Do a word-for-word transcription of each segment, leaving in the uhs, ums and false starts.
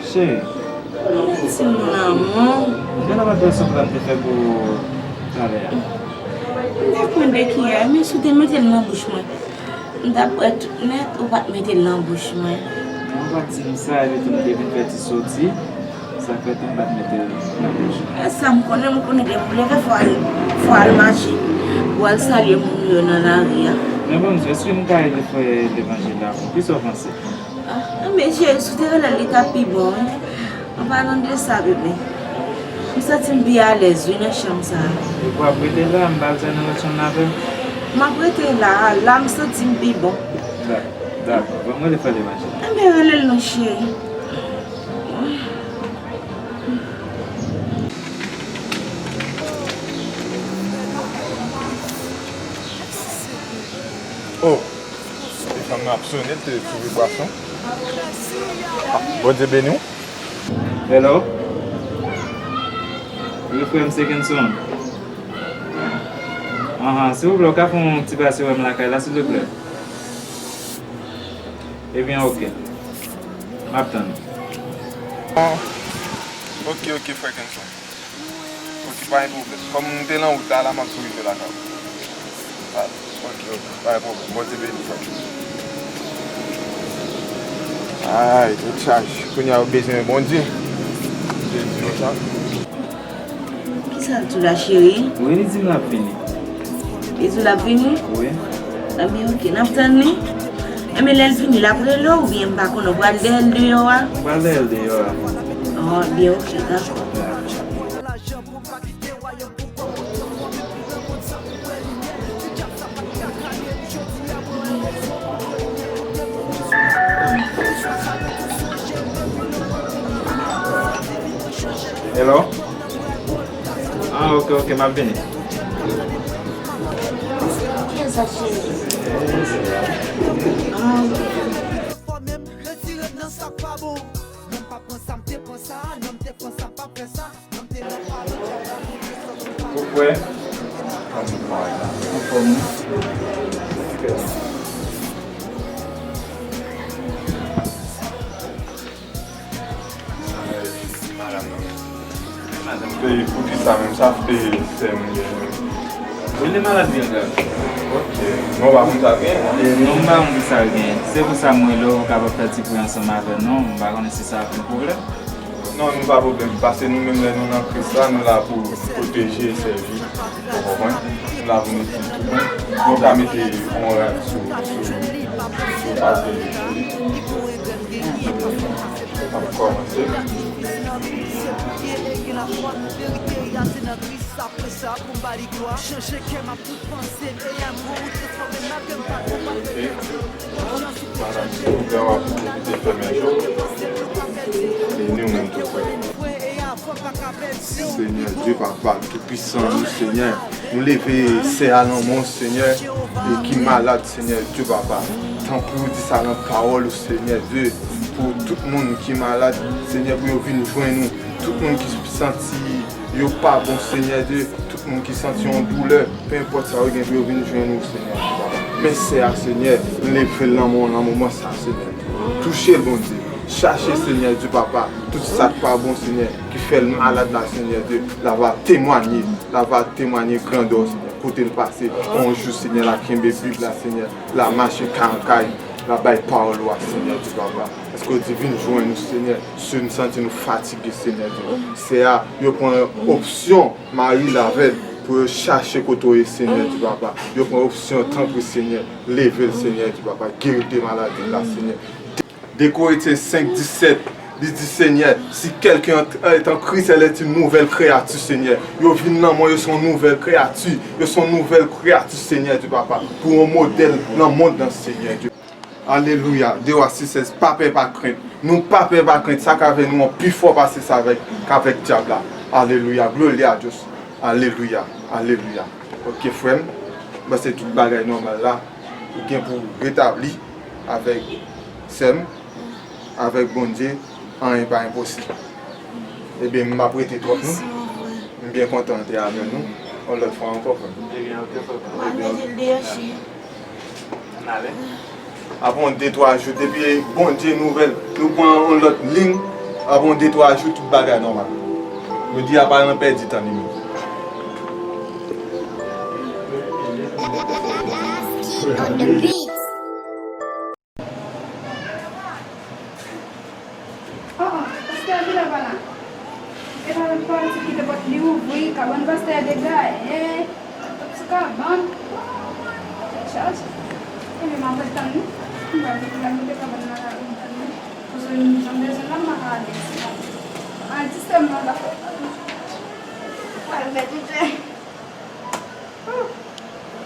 Cheri. Mèsi, mon amour. Jan w ap adrese w plan te fè pou talè a. M te pran de kiyè, men si w te mete l nan bouch mwen, m t ap bwè tout nèt, ou pa t mete l nan bouch mwen. Ou pa t di m sa, epi tou m te vin fè ti soti. Sa fè tou m pa t mete l nan bouch mwen. E sa m konnen, m konnen depi w leve fò w al, fò w al mache. Ou al salye moun yo nan lari a. Men Bondye, èske m ka rele frè Levanjil la? Kisa w panse? Ah, men cheri, si w te rele l, li t ap pi bon, wi. An palan de sa, bebe, m santi m pi alèz, wi, nan chanm sa a. Epi w ap rete la, m pa bezwen nan lòt chanm nan avè w? M ap rete la, la m santi m pi bon. Dakò, dakò. Ban m rele frè Levanjil. Enben, rele l non, cheri. Oh, telefòn nan ap sone, l te sou vibwasyon. Ah, Bondye beni w. Hello? Wi, frè m, se Kenson. Anhan, silvouplè, ou ka fè yon ti pase wè m lakay la, silvouplè? Ebyen, oke. M ap tann ou. Ah, oke, oke, frè Kenson. Oke, pa gen pwoblèm. Kòm m te nan wout la, la m ap tou rive lakay ou. Ah, oke, oke, pa gen pwoblèm. Bondye beni, frè. Ay, tout chaj. Kounye a, ou bezwen Bondye. Bondye di nou sa. Kisa l di w la, cheri? Wi, li di m l ap vini. Li di w l ap vini? Wi. Enben, oke, n ap tann li. Enben, lè l vini, l ap rele w oubyen m pa konnen, ou pral dèyè l deyò a? M pral dèyè l deyò a. Oh, byen, oke, dakò. Hello? Ah, oke, oke, m ap vini. Kiyès sa, cheri? Ah, oke. Ou kwè? Anfòm, wi. Madanm nan. Madanm. E poukisa menm sa, e sè m gen menm? Wi, li malad byen grav. Ok. Non, w pa konn sa l gen? E non, m pa konn kisa l gen. Se pou sa m rele w, ou kapab fè ti pri ansanm avè nou. M pa konnen si sa ap yon pwoblèm. Non, nou pa pwoblèm. Paske nou menm, lè nou nan Kris la, nou la pou pwoteje e sèvi. Ou konprann? Nou la pou nou di tou bon. Nou ka mete yon rad sou, sou, sou pase li. N ap kòmanse. Madanm, silvouplè, w ap evite fèmen je w. Beni w menm tou, frè. Senyè Dye, Papa Toupisan, nou, Senyè, nou leve sè a nan men w, Senyè, e ki malad, Senyè Dye, Papa. Tanpri w di sa nan pawòl ou, Senyè Dye, pou tout moun ki malad, Senyè, pou yo vin jwenn ou. Tout moun ki santi yo pa bon, Senyè Dye, tout moun ki santi yon doulè, pe enpòt sa yo gen, pou yo vin jwenn ou, Senyè Dye, Papa. Men sè a, Senyè, leve l nan men w nan moman sa, Senyè. Touche l, Bondye. Chache, Senyè Dye, Papa, tout sa k pa bon, Senyè, ki fè l malad la, Senyè Dye. L ava temwanye, l ava temwanye grandè w, Senyè. Kote l pase, yon jou, Senyè, l a kenbe Bib la, Senyè. L a mache kay an kay, l a bay pawòl ou a, Senyè Dye, Papa. Paske w di vin jwenn nou, Senyè. Si nou santi nou fatige, Senyè Dye. Sè a, yo pran opsyon mari l avè l pou yo chache kote w ye, Senyè Dye, Papa. Yo pran opsyon, tanpri, Senyè. Leve l, Senyè Dye, Papa. Geri l de maladi l la, Senyè. De Korentyen senk disèt, li di, Senyè, si quelqu'un est en Christ, elle est une nouvelle créature, Senyè. Yo vin nan mwen, yo se yon nouvèl kreyati. Yo se yon nouvèl kreyati, Senyè Dye, Papa. Pou yon modèl nan mond nan, Senyè Dye. Alelouya. De Wa sis sèz, pa pè, pa krent. Nou pa pè, pa krent. Sa k avè nou an pi fò pase sa avèk, k avèk dyab la. Alelouya. Gloria a Dios. Alelouya. Alelouya. Ok, frè m. Mwen panse tout bagay nòmal la. Ou gen pou retabli avèk sè m, avèk Bondye, anyen pa enposib. Ebyen, m p ap rete twòp, non. M byen kontan te avè nou. Yon lòt fwa ankò, frè m. Ebyen, ok, frè m. Ebyen, ok. Ann ale. Apre yon de twa jou, depi Bondye nouvèl, nou pran yon lòt liy, apre yon de twa jou, tout bagay nòmal. Jodi a pa nan pèdi tan li menm. Oh, oh, pastè a genlè pa la. E pa pati kite pòt li ouvri, kabann pastè a degaye. Sou kabann. Tèt chaje. Ebyen, m ap ret tann li. M pral kite, m pral kite kabann nan la, m tann li. Paske m bezwen la, m pa ka ale. A dis è m nan, l ap fè tann li. Pral pèdi tè.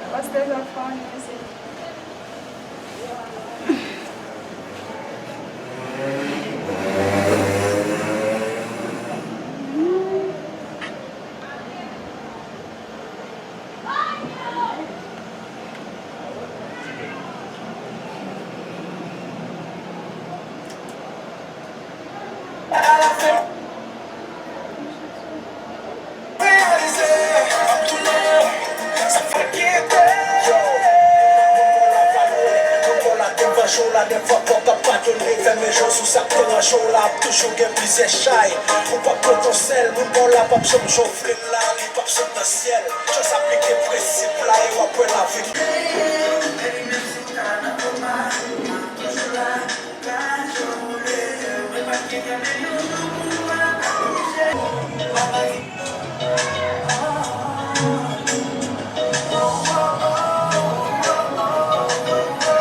Pastè sa fò wi mesye. Yo, moun bò la pa lwen, moun bò la te vanche w la, dèfwa fò w ap padone, fèmen je w sou sa k te ranche w la, ap toujou gen plizyè chay, ou p ap pran ton sèl, moun bò la p ap janm jwe w vle l la, li p ap sot nan syèl, just aplike prensip la e w ap wè lavi.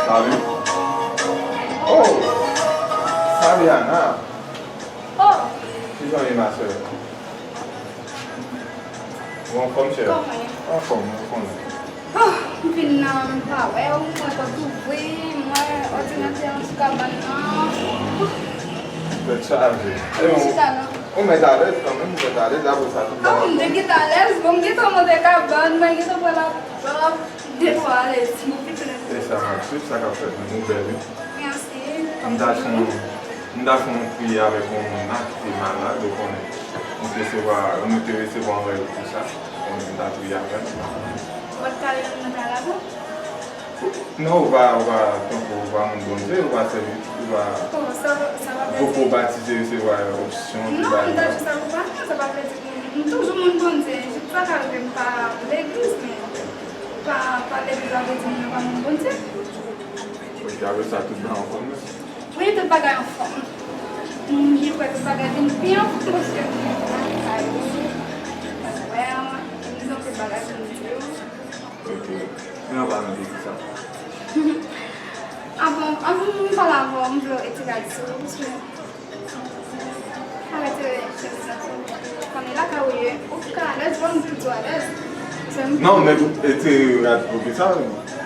Salut. Oh! Salut, Anna. Oh! Kijan w ye, ma sè? Ou anfòm, chè? Kòman? Anfòm, ou konnen. Oh, m vin nan, m pa wè w, m wè pòt ouvri, m wè òdinatè an sou kabann nan. Tèt chaje. Mwen chita la. Ou mèt alèz kanmenm, ou mèt alèz, apre sa, tout bagay. Ah, m te gentan alèz, bon, m gentan monte kabann, mwen gentan pran la, bon, de twa alèz, m okipe. E sa m ap swiv, sa k ap fèt, nou bèl, wi. Mèsi. M ta fè yon, m ta fè yon priyè avèk yon moun la ki te malad, ou konnen. Nou te resevwa, nou te resevwa yon rèv pou sa. Ou konnen, m ta priyè avè l. Ou pa t ka rele m nan kay la tou? Non, ou pa, ou pa, tankou ou pa moun Bondye, ou pa sèvi, ou pa, oh, sa, sa pa vle di ou poko batize, resevwa onksyon, tout bagay sa. Non, m ta jis akonpanye, sa pa vle di pou m toujou moun Bondye. Sa ka rive m pa legliz, men pa, pa legliz la vle di m pa moun Bondye. Ok, apre sa, tout bagay anfòm, wi? Wi, tout bagay anfòm. M byen kwè tout bagay vin pi anfòm paske m vin lakay ou, mwen wè, m gen anpil bagay pou m di w. Ok. Men an palan de kisa? Avan, avan m pale avè w, m vle w retire rad sou ou, paske Arete chemiz la sou ou. Konnen lakay ou ye, ou ka alèz, bon, m toujou alèz. Non, men ou retire rad pou kisa?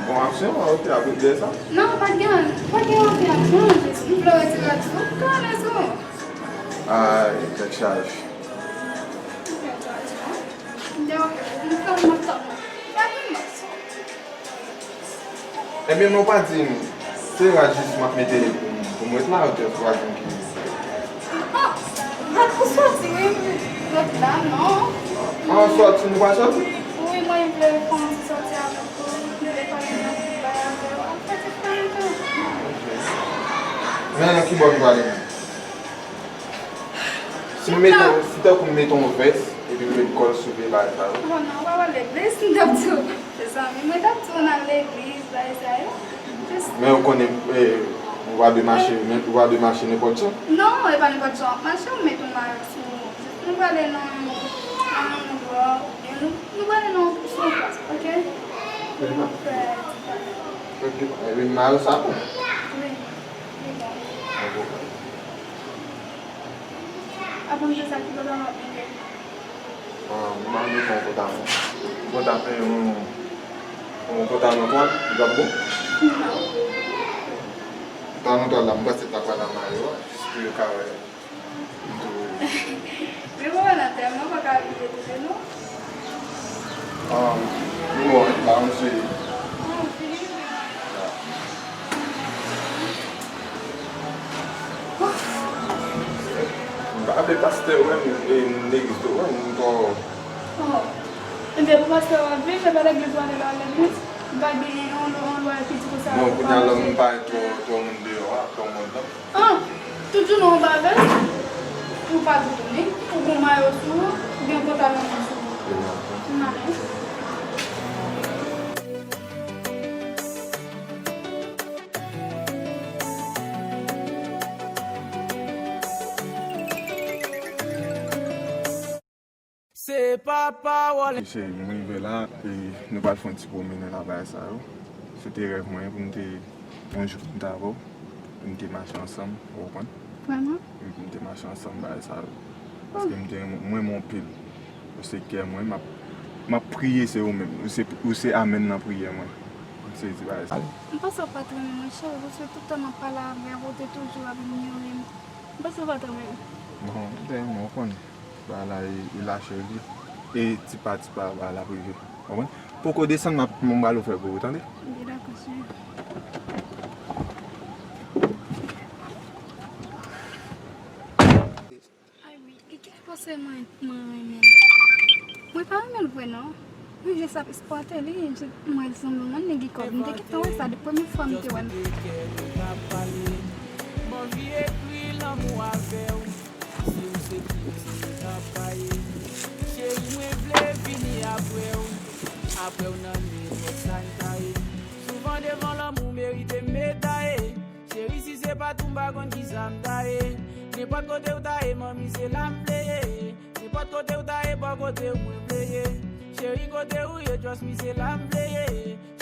Bon aksyon, ok, apre dèyè sa? Non, pa t gen, pa t gen anyen aksyon, jis m vle w retire rad sou ou, ou ka alèz ou. Ay, tèt chaje. Tèt chaje, non? M te oke, m fè m ap tann. Pa gen lòt. Ebyen, men w pa di m, se rad jis m ap mete pou m, pou m ret la, ou just pa di m ki. Ah, rad pou sòti, wi, m ret la, non. Ah, sòti, nou pa sòti? Wi, mwen vle fè yon ti sòti avèk ou, m vle pale nan ti bay avè w, ap fè ti pale tou. Ok. Men nan ki bò nou prale menm? Si m mete, si tankou m mete yon vès, epi m met kòl sou pye bagay sa yo. Bon, non, ou pa pral legliz, m t ap di w. Mezanmi, mwen t ap di w n al legliz, bagay sa yo. Men ou konnen, eh, ou pa dwe mache, men ou pa dwe mache nenpòt jan. Non, e pa nenpòt jan w ap mache, ou met yon mayo sou ou. Nou prale nan, nan yon endwa, oubyen nou, nou prale nan, sou yon plas, ok? Pou nou fè ti pale. Ok, epi mayo sa bon? Wi, li bon. Bon, bon. Apre m te sa ki pantalon w ap mete? Ah, m ap mete yon pantalon. Yon pantalon, yon, yon pantalon twal, li p ap bon? Non. Pantalon twal la, m panse ta pral nan mayo a, jis pou yo ka wè m tou. Men mwen wè nan tèm nan, pa ka abiye tou, non. Ah, m wè, la, m sou. Ah, ou fini? Ya. M pa vle pastè ou menm, e, legliz tou, ou menm, m twò. Oh. Ebyen, pou pastè w ap viv, se pa legliz w ale la, legliz? M Pa genyen yon lwa, yon lwa ki di konsa. Bon, kounye a lòm pa twò, twò moun deyò a, twò moun nan. Ah, tout jounen ou pa vès, ou pa toutouni, ou gon mayo sou ou, ou gen pantalon sou ou. M ale. Se pa pawòl. Cheri, mwen rive la, e nou pral fè yon ti pwomennen la, bagay sa yo. Se te rèv mwen pou m te, yon jou pou m te avè w, pou m te mache ansanm, ou konprann? Vrèman? Wi, pou m te mache ansanm, bagay sa yo. Paske m te, mwen renmen w anpil. Ou se kè mwen, m ap, m ap priye, se ou menm. Ou se, ou se amèn nan priyè mwen. M sezi bagay sa yo. M panse w pa t renmen mwen, cheri, paske tout tan m ap pale avè w, ou te toujou ap inyore m. M panse w pa t renmen m. Non, m te renmen w, ou konn. Bagay la e, e lache li. E tipa tipa bagay la ap rive. Konprann? Poko desann, m ap, m pral ofè pou ou, tande? Ok, dakò, cheri. Ay wi, e ki fòse mwen, mwen renmen l? Mwen pa renmen l vre non. Mwen jis ap espwate li, jis mwen sanble yon nèg ki kòb. M te gentan wè sa depi premye fwa m te wè l. Bon vi ekri lanmou avè w. Si w se ki m, se ki n ap ka ye. Cheri, mwen vle vini apre w. Apre w nan nenpòt sa n ka ye. Souvan devan lanmou merite m metaye. Cheri, si se pa t ou, m pa konn kisa m ta ye. Nenpòt kote w ta ye, manmi, se la m vle ye. Nenpòt kote w ta ye, bò kote w mwen vle ye. Cheri, kote w ye, trust me, se la m vle ye.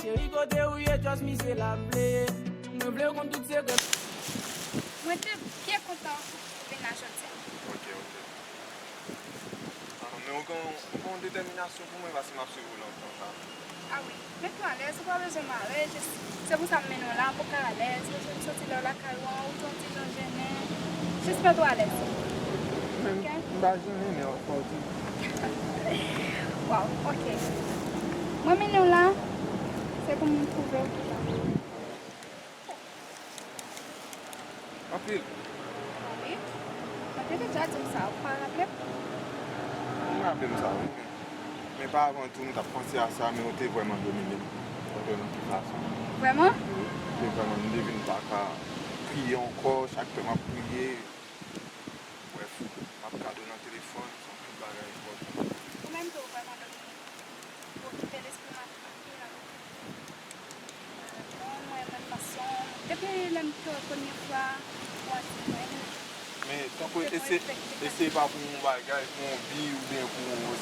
Cheri, kote w ye, trust me, se la m vle ye. Mwen vle w konn tout sekrè. Mwen te byen kontan ou vin la jodi a. Ok, ok. Ah, men ou gen, ou gen yon detèminasyon pou mwen, paske m ap swiv ou lontan sa. Ah wi, met ou alèz, ou pa bezwen mare, jis, se pou sa m mennen w la, pou w ka alèz, paske m santi lè w lakay ou an, ou te yon ti jan jennen, jis met ou alèz. Men m pa jennen, men fò w di. Waw, ok. Mwen mennen w la, se pou m twouve w ki la. Anpil. Wi. Mwen te deja di w sa, ou pa raple m? M raple m sa, wi. Men, men pa avan tou, m t ap panse a sa, men ou te vrèman domine m. Ou konprann ki fason. Vrèman? Wi. Ou te vrèman, m te vin pa ka priye ankò, chak lè m ap priye. Brèf, m ap gade w nan telefòn, se yon tout bagay ankò. Ou menm tou, ou vrèman domine m. Ou okipe lespri m anpil, anpil. Bon, mwen, mwen, fason, depi lè m te wè w premye fwa, ou atire mwen. Men, tankou e se, e se pa pou yon bagay, pou yon bi oubyen pou yon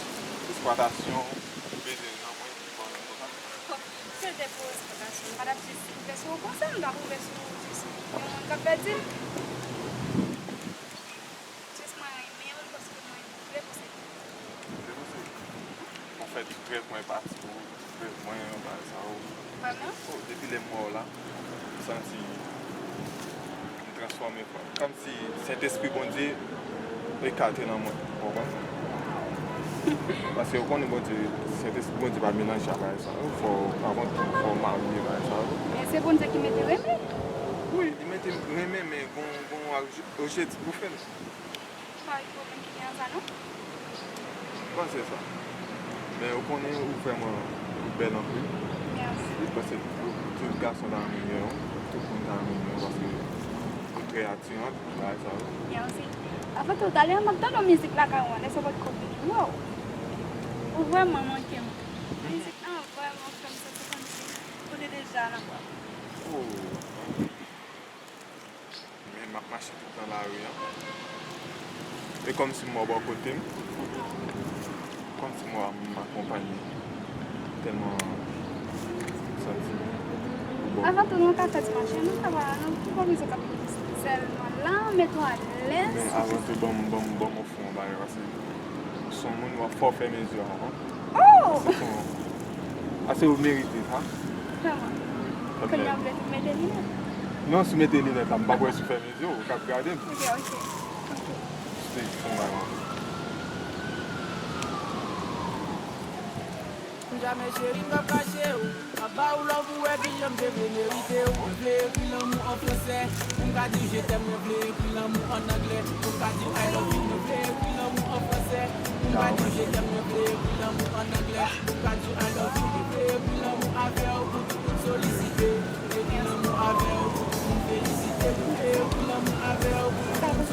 eksplwatasyon, ou bezwen nan mwen, pou yon bagay konsa. Si se te pou eksplwatasyon, m pa t ap jis rive sou ou konsa, m t ap rive sou jis yon moun k ap pèdi l. Jis mwen renmen w paske mwen vle posede w. Vle posede w. Anfèt, rèv mwen pati pou rèv mwen, bagay sa yo. Vrèman? Oh, depi lè m wè w la, m santi m transfòme, kòmsi Sentespri Bondye ekate nan mwen, ou konprann? Paske ou konnen Bondye, Sentespri Bondye pa melanje ak bagay sa yo. Fò, avan tou, fò w marye bagay sa yo. Men se Bondye ki mete renmen? Wi, li mete renmen, men gon, gon objektif pou fè l. Pa gen pwoblèm ki gen an sa non. M panse sa. Men ou konnen ou vrèman ou bèl anpil. Mèsi. Wi, paske tout gason ta renmen gen w, tout moun ta renmen gen w, paske ou trè atirant, bagay sa yo. Mèsi. Avan tou, talè a m ap tande yon mizik lakay ou an, lè sa w pa t ko vini. Wow! Ou vrèman manke m. Mizik lan vrèman fè m santi kòmsi ou te deja nan kò m. Oh! Men m ap mache tout nan lari an. E kòmsi m wè w bò kote m. Kòmsi m wè w ap akonpanye. Tèlman m santi ou bò kote m. Avan tou, nou ka fè ti mache, nou ka pa, nou pa bezwen k ap sèlman la, mete w alèz. Men avan tou, ban m, ban m, ban m ofri yon bagay, paske ou se yon moun, w ap fè w fèmen zye w avan. Oh! Ase ou merite sa. Kòman? Kounye a w vle tou mete linèt? Non, si w mete linèt la, m p ap wè si w fèmen zye w, ou k ap gade m. Ok, ok. Ok. Jis te di son bagay. Jamè cheri, m p ap kache w. M ap ba ou love ou wè ki jan m te vle merite w. Mwen vle ekri lanmou an fransè pou m ka di w je t'aime. Mwen vle ekri lanmou an anglè pou m ka di w I love you. Mwen vle ekri lanmou an fransè pou m ka di w je t'aime. Mwen vle ekri lanmou an anglè pou m ka di w I love you. Mwen vle ekri lanmou avè w pou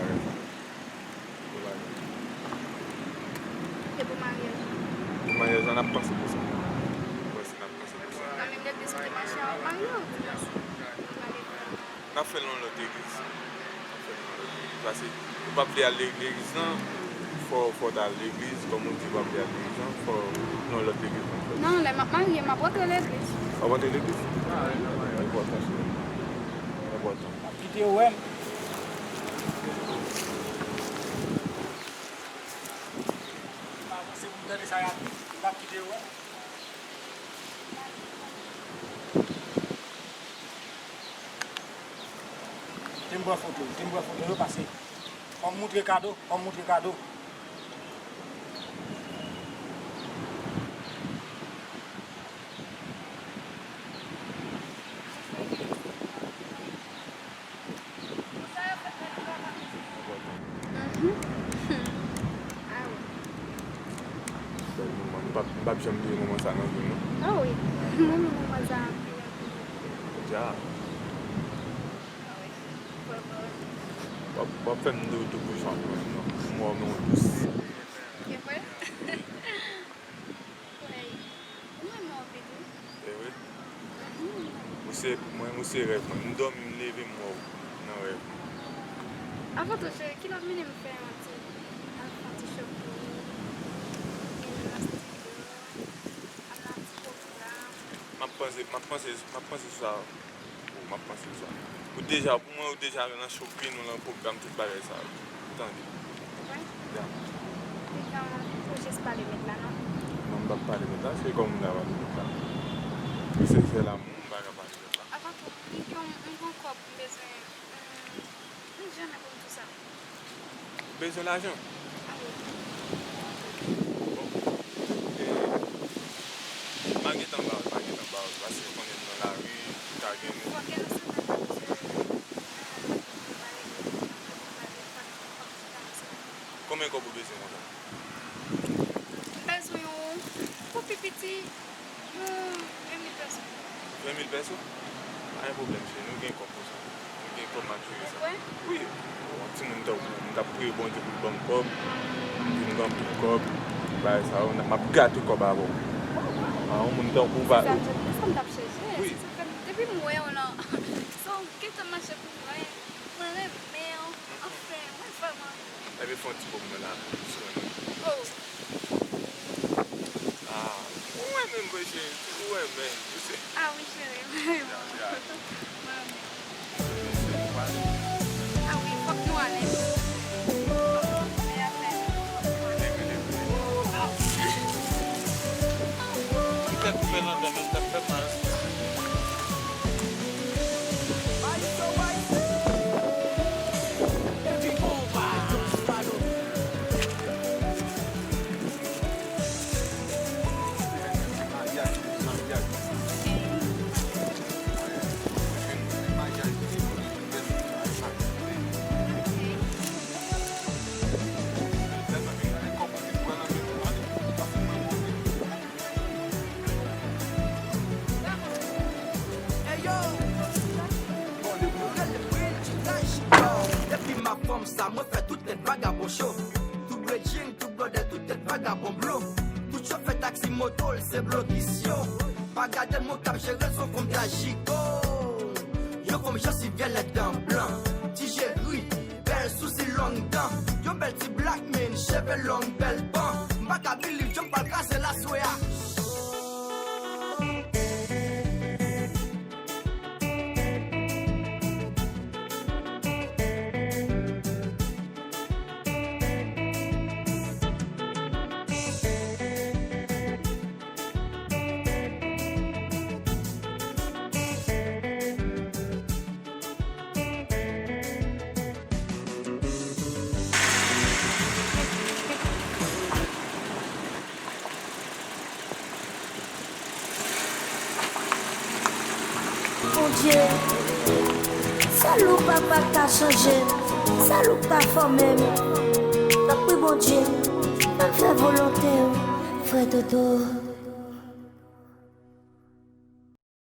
bagay sa. Gwo bagay. E pou maryaj la? Pou maryaj la, n ap panse pou sa. Mwen si n ap panse pou sa. Nan menm legliz ou te mache a, w ap marye, ou di mwen si. N ap fè l nan lòt legliz. N ap fè l nan lòt legliz. Paske ou p ap vle al legliz lan, fò, fò w ta al legliz, kòm ou di w p ap vle al legliz lan, fò w nan lòt legliz lan fè l. Non, lè m ap marye, m ap rantre legliz. W ap rantre legliz? Enpòtan, cheri. Enpòtan. M ap kite yo wè m. M avanse pou m tande sa y ap di. M p ap kite yo wè m. Te m pran foto, te m pran foto yo pase. Fò m moutre kado, fò m moutre kado. Mhm. Ah wi. Bèl moman. M p ap, m p ap janm bliye moman sa nan vi m, non. Ah wi. Mwen menm moman sa anpil, anpil, anpil. Dja. Ah wi. Vrèman. W ap, w ap fè m dou, dou bouch anpil, non. M wè w, men w dous. Se vre? Wi. Mwen renmen w anpil wi. E vre? Mhm. Ou se, mwen, ou se rèv mwen. M dòmi, m leve, m wè w nan rèv mwen. Avan tou, cheri, kilè w ap mennen m fè yon ti, al fè yon ti shopping, gen yon sticker, al nan yon ti pwogram? M ap panse, m ap panse, m ap panse sou sa. Ou, m ap panse sa. Ou deja, pou mwen, ou deja nan shopping, ou nan pwogram, tout bagay sa yo. Tande. Wi. Ya. Li gen yon, ou jis pa limit la, non? Non, m p ap pa limit la, se kòm moun la pa limit la. Se sèl amou, m pa ka pa limit la. Avan tou, m gen yon, m gen yon kòb m bezwen, m, m janmen pou m di w sa. Bezwen lajan? Bon. E, m a gentan ba w, m a gentan ba w, paske ou konnen m nan lari, ou ka gen. Konbyen kòb ou bezwen konsa? M bezwen yon, pou pi piti, yon ven mil pèso. Ven mil pèso? Pa gen pwoblèm, cheri, nou gen kòb. Nou gen kòb, m ap jere sa. Ou kwè? Wi. Yon timoun tankou w, m t ap priye Bondye pou l ban m kòb, m vin gen anpil kòb, bagay sa yo, m ap gate kòb avè w. A, yon moun tankou w pa. Se sa m t ap chèche. Wi. Se sa k fè m, depi m wè w lan, se w gentan mache pou mwen, mwen renmen w, anfen, mwen vrèman. Epi fè yon ti po pou mwen la, sou mwen. Oh. Mwen se toujou renmen. Ah wi, cheri, mwen renmen w. Mwen renmen w. Ah wi, fòk nou ale. Fè afè nou. Fòk nou ale. Ah wi. Li fè koupe nan dan, men sa fè mal. Depi m ap fanm sa, mwen fè tout tèt vagabon cho. Tout blòdè, tout blòdè, tout tèt vagabon blo. Tout chofè taksi moto l se blokis yo. Pa gade l, mwen k ap jere l, se yon fanm tajiko. Yon fanm jan si vyolèt dan blan. Ti je gri, bèl sousi long dan. Yon bèl ti black men, cheve long, bèl ban. M pa ka biliv jan m pral kraze l aswè a. Bondye, sèl ou papa k ka chanje m, sèl ou k ka fòme m. Tanpri Bondye, fè m fè volonte w, frè Toto.